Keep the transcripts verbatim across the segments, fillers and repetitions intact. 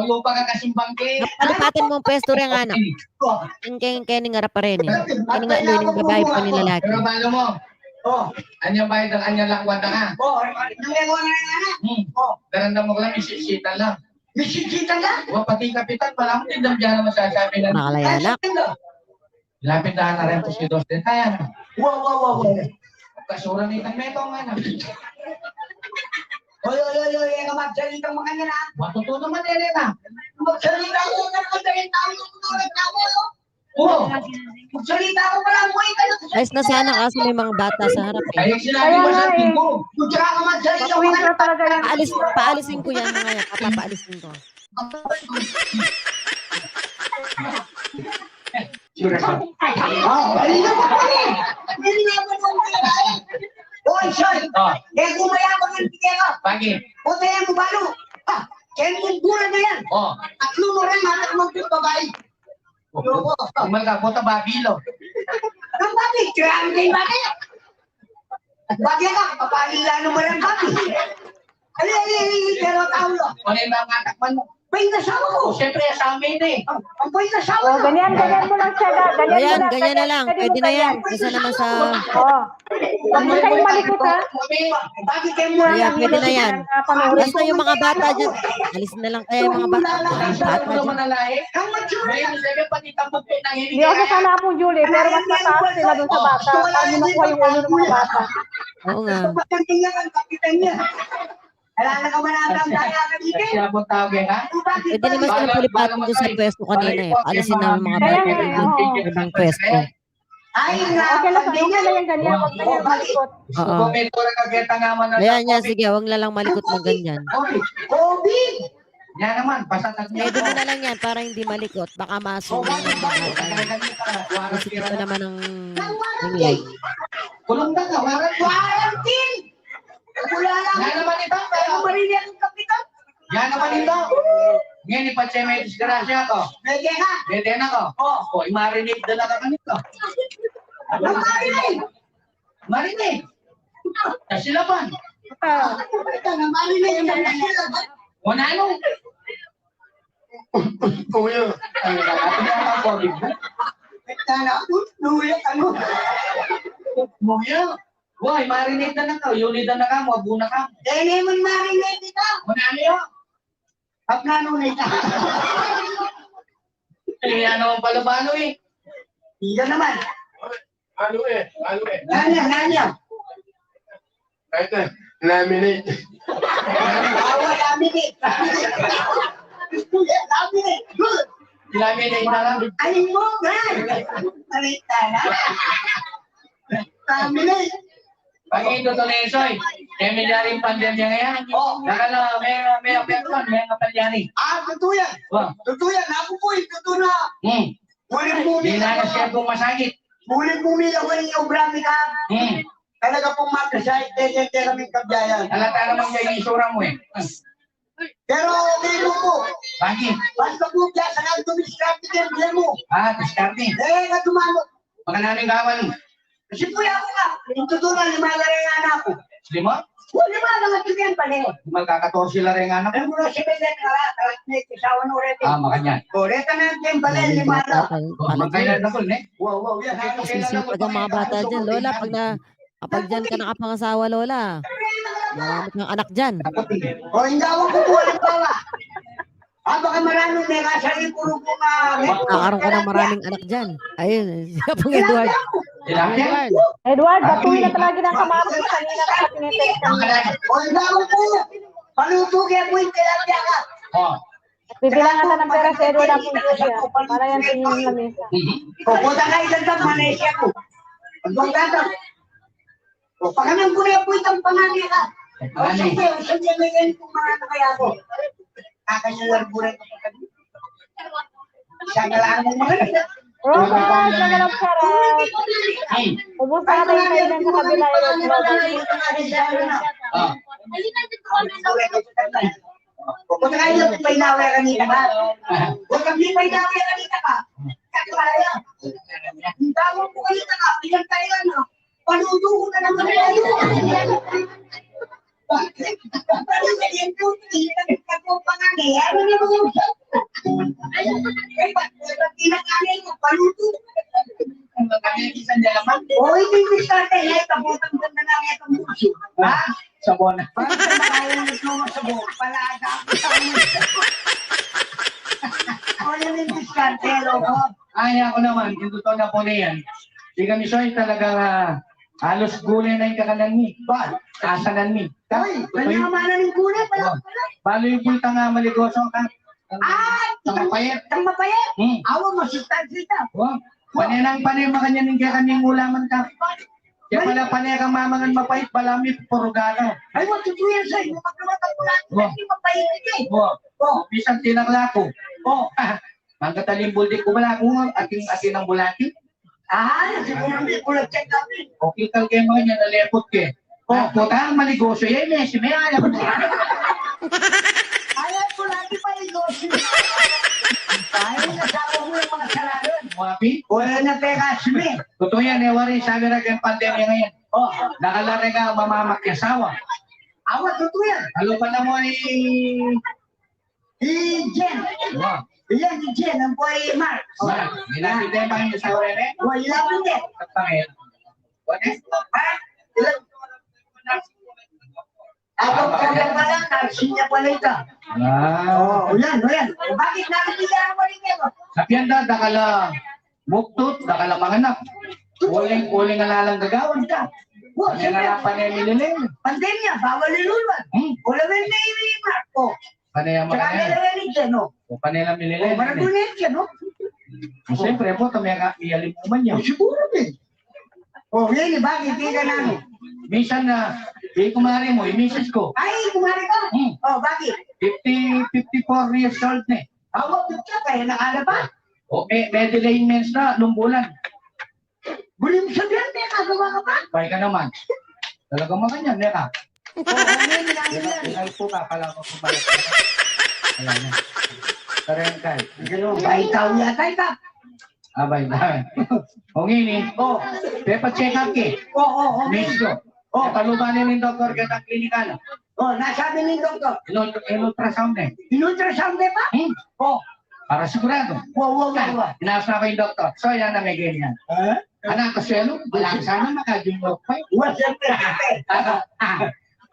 Lupa ka kasimbang ke. Napalipatan mu ing pwestu reng anak. Ing keng, keng ning arap pa reni. Keng ning alu ning babai, pa ning lalaki. Pero balo mo. O, anyang bayad, anyang lakwat na ka. O, anyang lakwat na ka. Hmm. O. Daranda mo ka lang, misisitan lang. Misisitan lang? Wa, pati kapitan, malaman din, dam dyan ang masasabi na. Makalaya na. Lapit na na rin po si Dos din. Ayan. Wa, wa, wa, wa. Kasura ni Tang Metong, ano? Oy, oy, oy, oy, e ka magsalita makanyan, ha? Matuto naman, Elena. Magsalita ko, magsalita ko, magsalita ko, no? Oo. Magsalita ko pala, boy, kayo. Ayos na sana kasi may mga bata sa harap, eh. Ay, sinabi Kaya mo nga, sa eh. Ko. Kung tsaka ka magsalita, Makuwento talaga yan. Paalis, paalisin ko yan, mga yan. Papaalisin ko. Hoy, Shay! Ah. E, gumaya ka ng tingin ka. Bakit? Puta yan, balo. Ah, kaya mong gura na yan. Oh. At lumo rin, matak mong babae. Loko. Umal ka, puta, babilo. Ang babi, kaya ang gay babi. Bagay ka, papalila naman ang babi. Ali, ali, ali, ali, pero tao lo. Ano yung mga anak man mo? Bay, nasawa ko. O, siyempre, asawa mo yun eh. Ang, ang bay, nasawa O, ko. Ganyan, ganyan mo lang siya, ga-, ganyan mo Ayan, lang. Ganyan na lang. Pwede na yan. Kaysa naman sa O. Huwag mo kayong malikot, ha? Bakit kayo mo Ayan, lang pwede na yan. Basta yung mga bata dyan, alisin na lang kaya yung mga bata. Mga bata dyan. Ang mature. Hindi ako sana akong Julie, pero mas mataas sila dun sa bata. Paano nakuha yung ulo ng mga bata? Oo nga. Pagdating niya, ang kapitan niya. Wala na ka manatang kaya ka dito. Kaya po tawag eh, ha? Pwede naman sila palipatin dun sa pwesto kanina eh. Paalisin na ang mga bata dun sa ibang pwesto. Ay, nga, Okay lang, okay lang yan, ganyan. Huwag na yan malikot. Oo. Ayan, yan, sige, huwag na lang malikot na ganyan. Kobe! Yan naman, basta tatlo. Pwede mo na lang yan para hindi malikot. Baka masunod. Kasi ito naman ang, ang light. Kulong na ka, warang, warang din! Wala lang. Yan naman ito, pero marinig ang kapitan. Yan naman ito. Ngayon, ipatsya may disgrasya ko. Pwede na. Pwede na ko. Oh. O, i-marinate na lang kanito. Ang marinate. Marinate. Kasilaban. Ah. Ito na, marinate na kasilaban. O, nanu? Kuya. Ano na, ano na, ano na, ano na, ano na, Kuya. Uy, marinate na na ka. Unit na na ka. Mabu na ka. Dahil naman marinate ito. Manalo yun. At nanunay ka. Kaya naman pala balo eh. Iya naman. Ano eh? Ano eh? Nanya, nanya. Ito, laminate. Awa, laminate. Gusto niya, laminate. Good. Laminate na lang. Ay, mo, man. Salita na. Family. Pangito to, Nesoy. Kaya may daring pandemya ngayon. Oh. Nakala, may, may apekto, may kapalyari. Ah, totoo yan. Wa. Totoo yan. Ako po, eh, totoo na. Hmm. Huling bumili Di na ako. na siya pumasagit. Huling bumili ako ng obra, Mika. Hmm. Talaga pong makasahit, kaya, kaya kami kabiyayan. Halata naman kaya yung isura mo eh. Pero okay mo po. Bakit? Basta po dyan, sa kanto, diskarte din, bigyan mo. Ah, diskarte. Eh, nga tumalo. Baka namin gawan. Kasi po yan ako nga. Yung totoo na, lima na rin nga na ako. Lima? O, lima na nga ito yan, pare. Magkakatorsi la rin nga na. Alam mo na, si Belen, tara, tara, may kisawa na ulit. Ah, makanyan. O, reta na yung pare, lima na. Magkaya na po, ne? Wow, wow, yan. Sisipag ang mga bata dyan, Lola, pag na, Kapag dyan ka nakapangasawa, Lola, marami kang anak dyan. O, indawan ko po, halimbawa. Ah, baka marami may kasali, puro po nga, may Magkakaroon ka ng maraming anak dyan. Ayun, siya pong Edward. Tilapia? Edward. Edward, batuy na talaga ng kamabot kanina kapag tinitext kanina. O, indawan ko. Paluto kaya po yung tilapia ka. O. Bibilangan ka ng pera si Edward Apuntuya para yan sa inyong lamesa. Pupunta kayo dyan sa Malaysia ko. Pagpunta ka. O, pakanan ko na po itong pangalan ka. O, sige, o, sige, may ganito mga ano kaya ako. Kakanya larburan ko pa kami. Siya na lang ang mga Rosa, sarap, sarap. Ubus na tayo kayo ng sa kabila. Ah. Huwag na kayo, may laway kanina ka. Huwag kang may laway kanina ka. Kaya, ang tawag ko kanina ka, pinagkailan, no? Paluto ko na naman kayo. Bakit? Bakit? Bakit? Bakit? Bakit? Bakit? Ay, ay, ba't, ba't pinakain mo? Paluto. Ang mga kami, isang dalaman. O, hindi, hindi, sir. Ay, ay, pabutan ko na lang itong puso. Ha? Sabon. Bakit sa mga yung nagluto sa buhok? Palaga ako sa inyo. O, yan yung diskarte, loko. Ay, ako naman, yung totoo na po na yan. Di kami soy talaga, ah, halos gulay na yung kakanan ni. Ba? Kasanan ni. Ay, totoo yun. Kanya mana ng gulay, pala, oh, pala. Balo yung bulta nga, maligoso ka. Ah, tang mapayat. Tang mapayat? Hmm. Awa, masustansya ita. Oh, panenang panema kanya ning kaya kanyang ulaman ka. Kaya pala, panenang mamangan mapait, bala mi purugada. Ay, wa, tutuyan sa iyo, magkawat ang ulan, oh, kasi mapait ito eh. Oh. Oh. Bisan tinakla ko. Oh. Ang katalimbul di ko bala ko, ating, ating ang bulati. Ah, siguro di ko lang check up eh. Okay, tal kayo mga niya, nalepot ke. Oh. Ako, tang maligoso, eh, may si may alam. Alam ko lagi pa yung gossip. Ay, nasawa mo yung mga salarin. Wapi? Wala na pera, simi. Totoo yan, eh, wari, sabi na kayong pandemya ngayon. Oh. Nakalari ka, mamamakyasawa. Awa, totoo yan. Alo pa na mo ni Hi Jen. Wa. Iya, hi Jen, ang buhay Mark. Wa. Minapit tayo pa yung sa orere? Wa, ilapit eh. At pangit. What is? Ha? Ilan? Ako, kaya pala, nursing niya pala ito. Ah. Oh, yan, yan. Bakit nakikita mo rin yan? Sabihan da, dakala muktot, dakala manganak. Uling, uling alalang gagawan ka. Wa, siyempre. Kaya nga panay nililin. Pandemya, bawal iluluan. Hmm. Wala rin na iwi, Mark. Oh. Panay ang tsaka mga yan. Nilalayan ni Jen, no? O, panay lang nilalayan. O, yan, eh. Maraming yan, no? O, siyempre po, tamay ka, iyalim mo man yan. O, siguro din. O, yan, eh, bakit? Di ka namin. Minsan na, di kumare mo, yung misis ko. Ay, kumare ko? Hmm. O, bakit? Fifty, fifty-four years old na eh. Awa, fifty, kaya nakala pa? O, may, may delay mens na, nung bulan. Buli mo sabihan, may nagawa ka pa? Bay ka naman. Talagang makanyan, meka. Oo, ano yun, ano yun? Ay, po ka, kala ko kumalik ka. Alam mo. Karengkay. Ganun, bay tau yata, ika. Ah, bay, bay. O, ngini. O. Pepa check up ki. O, o, o. Miss ko. O. Pepa lubanin yung doktor, kita klinikal. O, nasabi ning doktor? In-ultrasound eh. In-ultrasound eh pa? Hmm. O. Para sigurado. Wa, wa, wa, wa. Inasa ko yung doktor. So, yan na may ganyan. Ha? Anak ko, selo, wala sana makajungkok pa. Wa, siyempre, siyempre. Ah, ah.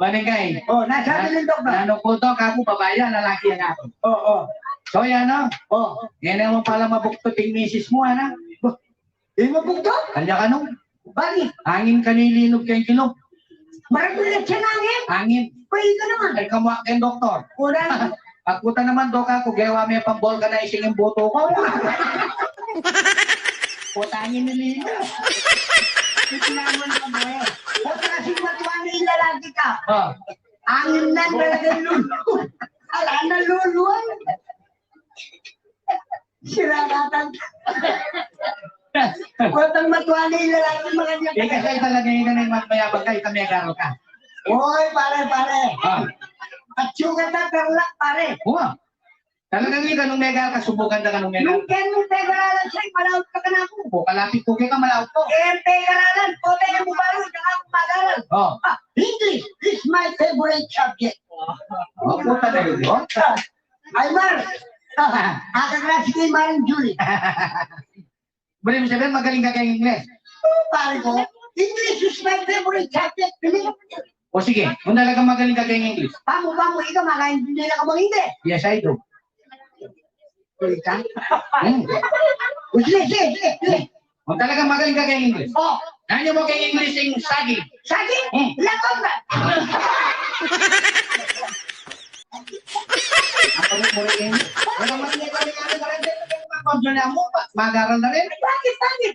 Banigay. O, nasabi ning doktor? Nanu po to, kaku babae, lalaki yan ako. O, o. So, yan, no? O. Yan naman pala mabuktot yung misis mo, ano? Di mabuktot? Kanya ka, no? Bakit? Angin kanu ilinog keng kilub. Maragul na siya ng angin. Angin. Pwede ka naman. Ay, kamuha keng doktor. Wala na. Pagputa naman, doka, kugewa me pambol ka na ising yung buto ko. Puta, angin ilinog. Ito naman ang mga. Puta, kasi matuwa na yung lalaki ka. Ah. Angin na talaga lulu. Ala na luluan. Sira katan. Kotang matuwa na yung lalaki, mga niya. Eh, kasi talaga yun na yung mayabang ka, ika megal ka. Oy, pare, pare. Ah. At sugat na, perlak, pare. Wa. Talagang ika nung megal ka, subukan na ka nung megal. Nung ken mo pegaralan siya, malaut ka ka na ako. O, kalapit ko kaya ka, malaut ko. Eh, pegaralan, ko, pegaralan, saka ako magalan. Oh. Ah, English is my favorite subject. Oh, puta na yun, oh. Ay, Mar! Aka klase kay Maring Julie. Bali mo sabihin, magaling ka keng English. Oo, pare ko. English is my favorite subject. O sige, kung talaga magaling ka keng English. Pamu, pamu, ika makaintindi na ka bang hindi? Yes, I do. Kulit ka? Hmm. O sige, sige, sige, sige. Kung talagang magaling ka keng English. Oh. Nanu mu keng English ing saging? Saging? Hmm. Lagot na. Apa mu muli ini? Wala man niya kami ano na rin. Pag yun na mo, pa- magaral na rin. Bakit, bakit?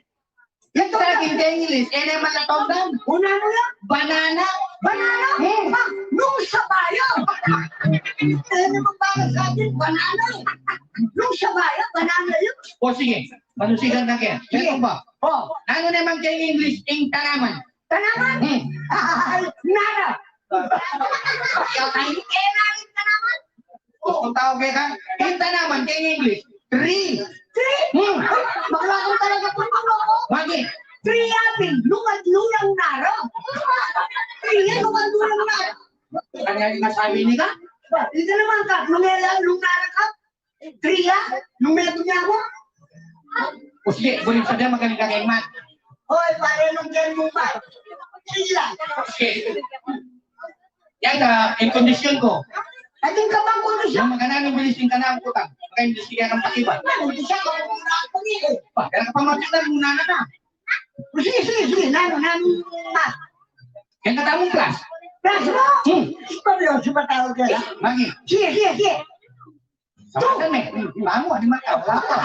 Yung saging keng English, eh, naman na tondan. Una mo yan? Banana. Banana? Hmm. Ah, nung sa bayan. Eh, naman para sa atin, banana. Nung sa bayan, banana yun. O sige, panusigan na kaya. Sige. Ito ba? O. Nanu naman keng English ing tanaman? Tanaman? Hmm. Ay, nara. Ay, eh, nara ing tanaman. Gusto tau kaya ka? Ing tanaman keng English, tree. Tree? Hmm. Bakla ka talaga, puro ka loko. Bakit? Tree apple, lungad-lungang nara. Tree, lungad-lungang nara. Kanya yung nasabi ni ka? Ba, ito naman ka, lumela, lungnara ka. Three lang? Nung metung ya ku? O sige, gulit sa dia, magaling ka keng math. Hoy, pare, nung keng math. Three lang. Sige. Yan, ah, ing kondisyon ku. Atin ka bang kondisyon? Nung makananu ing bilis ning kanaku kutang, maka-imbestiga kang pakibat. Ano, di siya ka muna ako ni eh. Ba, kaya ka pamatilan, muna na na. Sige, sige, sige. Nanu, nanu, ma. Yan ka tamung class. Class mo? Hmm. Seryoso ba tawag ka? Bakit? Sige, sige, sige. Sama ka, eh. Bangu, di mata, wala pa.